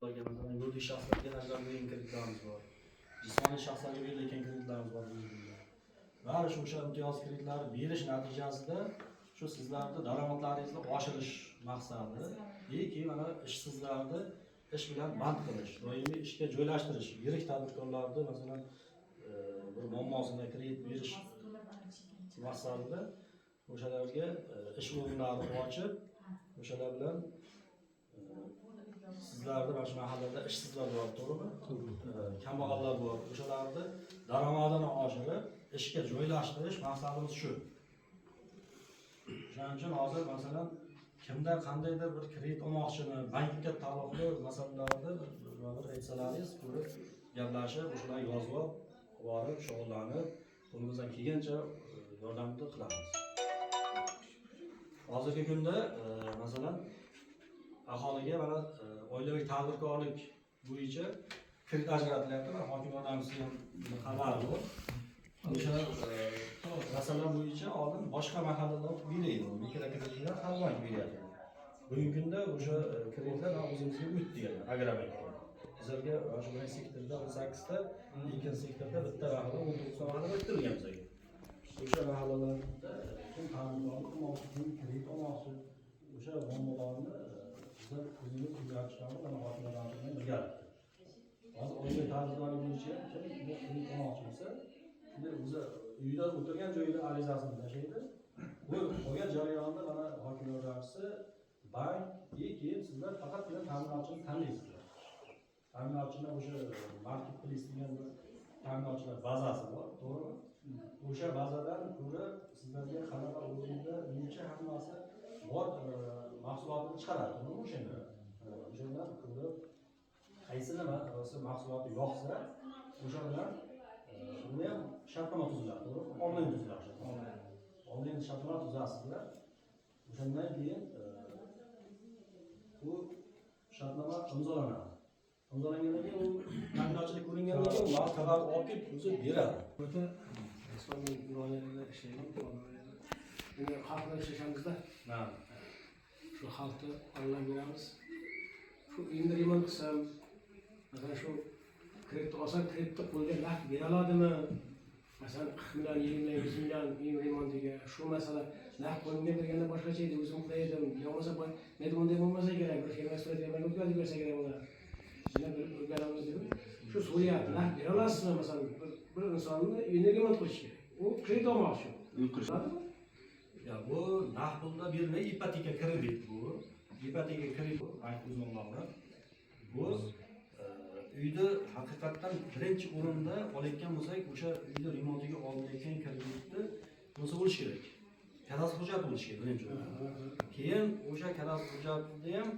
Masalan, yuridik shaxslarga ajratilgan kreditlarimiz bor, jismoniy shaxslarga berilayotgan kreditlarimiz bor bugungi kunda. Bari shu o'sha imtiyozli kreditlarni berish natijasida shu sizlarni daromadlaringizni oshirish maqsadi и keyin mana ishsizlarni ish bilan band qilish, doimiy ishga joylashtirish, yirik tadbirkorlarni, masalan, bir muammosini kredit berish maqsadida o'shalarga ish o'rinlarini ochib, o'shalar bilan sizlarni mana shu mahallada ishsizlar bor, to'g'rimi? Kambag'allar bor, o'shalarni daromadini oshirib, ishga joylashtirish maqsadimiz shu. O'shaning uchun hozir, masalan, kimda qandaydir bir kredit olmoqchimi, bankka taalluqli masalalarni bir aytsalaringiz, ko'rib, gaplashib, o'shalarga yozib olib borib, shug'ullanib, qo'limizdan kelgancha yordamni qilamiz. Hozirgi kunda masalan, aholiga mana oilaviy tadbirkorlik bo'yicha kredit ajratilyapti. Mana hokim yordamchisi ham buni xabari bor. O'sha masala bo'yicha oldin boshqa mahallalar beraydi, mikrokreditlar har bank beryapti. Bugungi kunda o'sha kreditlar mana o'zimizga o'tdi yana Agrobankka. Bizlarga mana shu birinchi sektorda 18 ta, ikkinchi sektorda bitta mahalla, 19 ta mahalla o'ttirilgan bizlarga. O'sha mahallalarda kim tadbirkorlik qilmoqchi, kim kredit olmoqchi, o'sha muammolarni bizlar o'zimiz o'rganib chiqamiz, mana hokim yordamchi bilan birgalikda. Hozir oilaviy tadbirkorlik bo'yicha ham kim kredit olmoqchi bo'lsa, shunday o'zi uyda o'tirgan joyida arizasini tashlaydi. Bu qolgan jarayonda mana hokim yordamchisi, bank и keyin sizlar faqatgina ta'minotchini tanlaysizlar. Ta'minotchini o'sha marketplace degan bir ta'minotchilar bazasi bor, to'g'rimi? O'sha bazadan ko'rib, sizlarga qanaqa o'rinda necha hammasi bor, mahsulotini chiqaradi, to'g'rimi o'shanda? O'shandan ko'rib, qaysi nima o'sha mahsuloti yoqsa, o'sha bilan uni ham shartnoma tuziladi, to'g'rimi? Onlayn tuziladi shartnoma. Onlayn shartnoma tuzasizlar. O'shandan keyin u shartnoma imzolanadi. Imzolangandan keyin u ta'minotchilik ko'ringandan keyin u tovarni olib kelib o'zi beradi. O'ta Islomiy loyihalarda ishlayman. Endi xalq bilan ishlashamizda, shu xalqni anglab beramiz. Shu endi remont qilsam, masalan, shu kredit olsam, kreditni qo'lga naqd bera oladimi? Masalan, 40 million, 50 million, 100 million uyim remontiga. Shu masala naqd qo'limga berganda boshqacha edi, o'zim qilar edim. Yo bo'lmasa, men bunday bo'lmasa kerak, bir firma suratga o'tkazib bersa kerak ular. Shunda bir o'rganamiz deb. Shu so'rayapti, naqd bera olasizmi? Masalan, bir insonni uyini remont qilish kerak. U kredit olmoqchi. Uy qurish. Ya bu naqd pulda berilmaydi, ipoteka kredit bu. Ipoteka kredit bu, bank o'zini bog'liq. Bu uyni haqiqatdan birinchi o'rinda olayotgan bo'lsak, o'sha uyni remontiga olinayotgan kreditni bo'lsa bo'lishi kerak. Kadastr hujjati bo'lishi kerak birinchi o'rinda. Keyin o'sha kadastr hujjatida ham